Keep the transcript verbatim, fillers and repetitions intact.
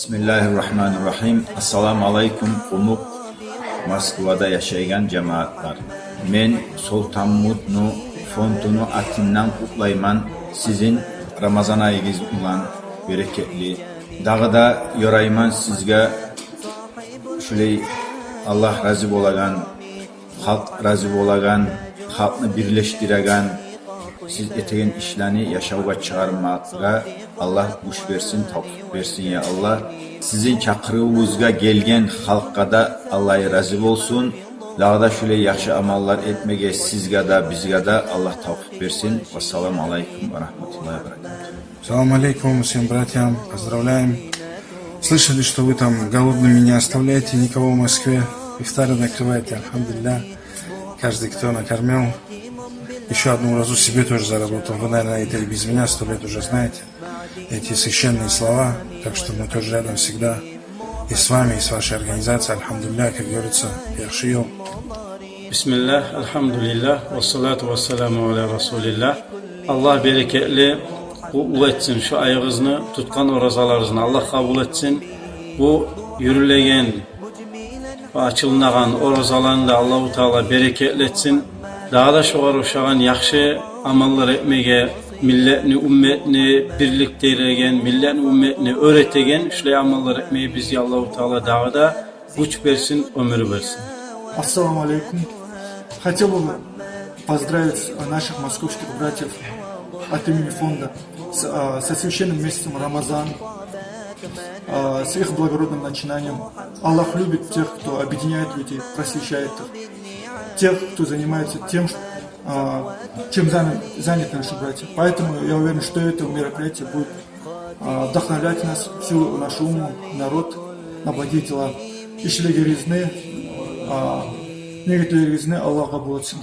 Бисмиллагьи ррагьмани ррагьим. Ассаламу алайкум, къумукъ Москвада яшайгъан жамиятлар. Мен Солтанмутну фондуну атындан къутлайман сизин Рамазан айыгъыз булан, берекетли. Дагъы да ёрайман сизге шулай Аллагь рази болагъан, халкъ рази болагъан, халкъны бирлешдиреген, сиз этеген ишлени яшавгъа чыгъармагъа Аллагь гюч берсин, тавфикъ берсин, я Аллагь. Сизин чакъырывугъузгъа гелген халкъгъа да Аллагь рази болсун. Дагъы да шулай яхшы амаллар этмеге сизге де, бизге де Аллагь тавфикъ берсин. Вассаламу алайкум ва рагьматуллагьи ва баракатугь. Салам алейкум всем братьям, поздравляем. Слышали, что вы там голодными не оставляете никого в Москве. Ифтары накрываете, альхамдулилля. Каждый, кто накормил, ещё одну уразу себе тоже заработал. Вы, наверное, это и без меня сто лет уже знаете, эти священные слова. Так что мы тоже рядом всегда. И с вами, и с вашей организацией, альхамдулилля, как говорится, яхшы ёл. Бисмиллагь, альхамдулиллагь, вассалату вассаламу аля расулиллагь. Аллагь берекетли, къу-, уллу этсин шу айыгъызны, тутгъан оразаларыгъызны Аллагь къабул этсин. Бу юрюлеген ва ачылынагъан оразаланы да Аллагьу Таала берекетли этсин. Дагъы да шогъар ошагъан яхшы амаллар этмеге, миллетни, умметни бирликдиреген, миллетни, умметни оьр этеген шулай амаллар этмеге бизге Аллагьу Таала дагъы да гюч берсин, оьмюр берсин. Ассаламу алейкум. Хотел бы поздравить наших московских братьев от имени фонда с, а, со священным месяцем Рамазан, а, с их благородным начинанием. Аллах любит тех, кто объединяет людей, просвещает их, тех, кто занимается тем, ш-, а, чем заня-, заняты наши братья. Поэтому я уверен, что это мероприятие будет, а, вдохновлять нас, всю нашу умму, народ на благие дела. Ишлеригизни, а, негетлеригизни Аллагь къабул этсин.